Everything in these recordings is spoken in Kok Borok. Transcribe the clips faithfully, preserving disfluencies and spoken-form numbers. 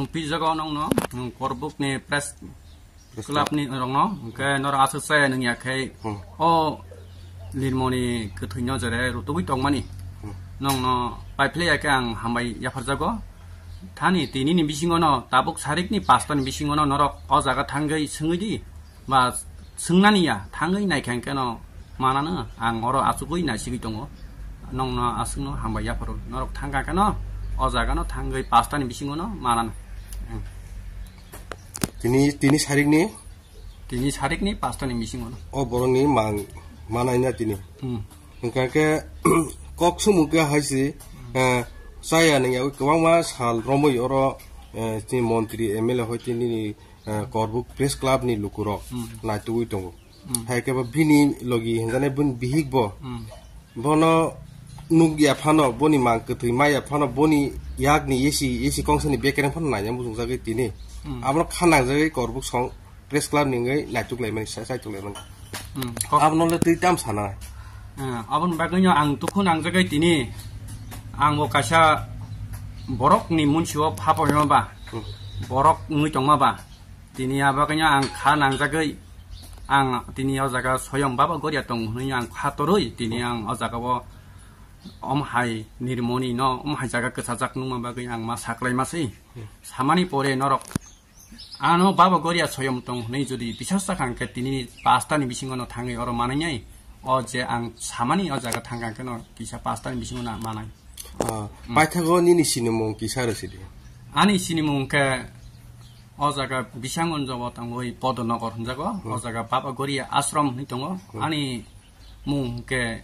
Pijago nongno, hmm, Korbuk ni press club ni rongno, hwnkhe norok aswk chaya nungya khe Hmm. o Nirmoni kwthwino jere rutugwi tongmani. Hmm. Nongno paiphlaiya khe ang hambai yapharjago. Thani tinini bisingono tabuk sarikni pastani bisingono norok o jaga thangwi swngwi di. Ba swngnani ya, thangwi naikha hwnkhe no manano, ang oro achugwi naisigwi tongo. Nongno aswkno hambai yapharo. Norok thangkha khe no, o jagano thangwi pastani bisingono manano. Tini, tini sarikni? Tini sarikni pastani bisingono. O borokni mang, manaina tini. Hmm. Hwnkha khe, kok sumung khe hai si, eh, chaya nung yawi kwbangma sal romwi oro, eh, tini montri M L A hoi tini eh, Korbuk Press Club ni lukurok Hmm. naitugwi tongo. Hmm. Hai khe bo bini logi hinjani bini bihik bo. Hmm. Bono nuk ya phano, boni mang kwthwi ma ya phano, boni yak ni esi, esi kongsa ni bekereng phano naina muchungjagwi tini. Hmm. Abono kha nangjagwi Korbuk song Press Club ni wngwi naituk laimani, sa-, saituk laimani. Hmm. Kok- Abono le twi tam sana. Eh, aboni bagwino ang dukhu nangjagwi tini. Ang bo kaisa borok ni munsi o phapoima ba. Hmm. Borok wngwi tongma ba. Tini abo khe ang kha nangjagwi, ang tini o jaga soyong Baba Goria tong hwnwi ang kha torwi, tini ang o jaga o om hai Nirmoni no, om hai jaga kwchajak nungma bagwi ang ma saklai ma se. Samani pore norok ano Baba Goria soyong tong hwnwi jodi bisas sakha hwnkhe tini pasta ni bisingo no thangwi oro manwi nai. O je ang samani o jaga thangkha hwnkhe no kisa pasta ni bisingo no manai. Ah, Hmm. Paithago nini sinimung kisa rw sidi? Ani sinimung khe o jaga Bisangwon jobo tangwi Podonogor hwnjago. Hmm. O jaga Baba Goria Ashram hwnwi tongo. Hmm. Ani mung hwnkhe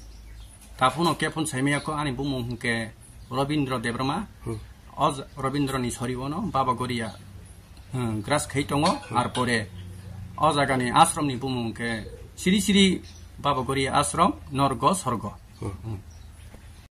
taphano kephon saimaya kho, ani bumung hwnkhe Robindra Debbarma. Hmm. O j-, Robindra ni sori ono Baba Goria, hmm, gras khai tongo. Hmm. Ar pore o jaga ni ashram ni bumung hwnkhe Siri Siri Baba Goria Ashram, Norgo Sorgo. Hmm. Hmm.